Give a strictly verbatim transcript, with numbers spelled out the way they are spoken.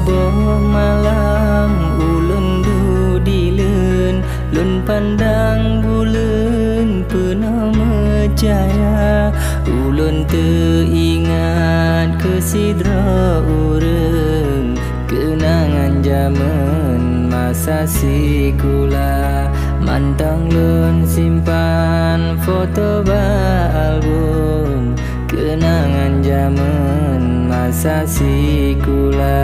Boh malam ulôn duek dileuen, lôn pandang buleuen peunoh meucahya. Ulôn teuingat keu sidroe ureuëng, keunangan jameun masa sikula. Mantong lôn simpan foto bak album, keunangan jameun masa sikula.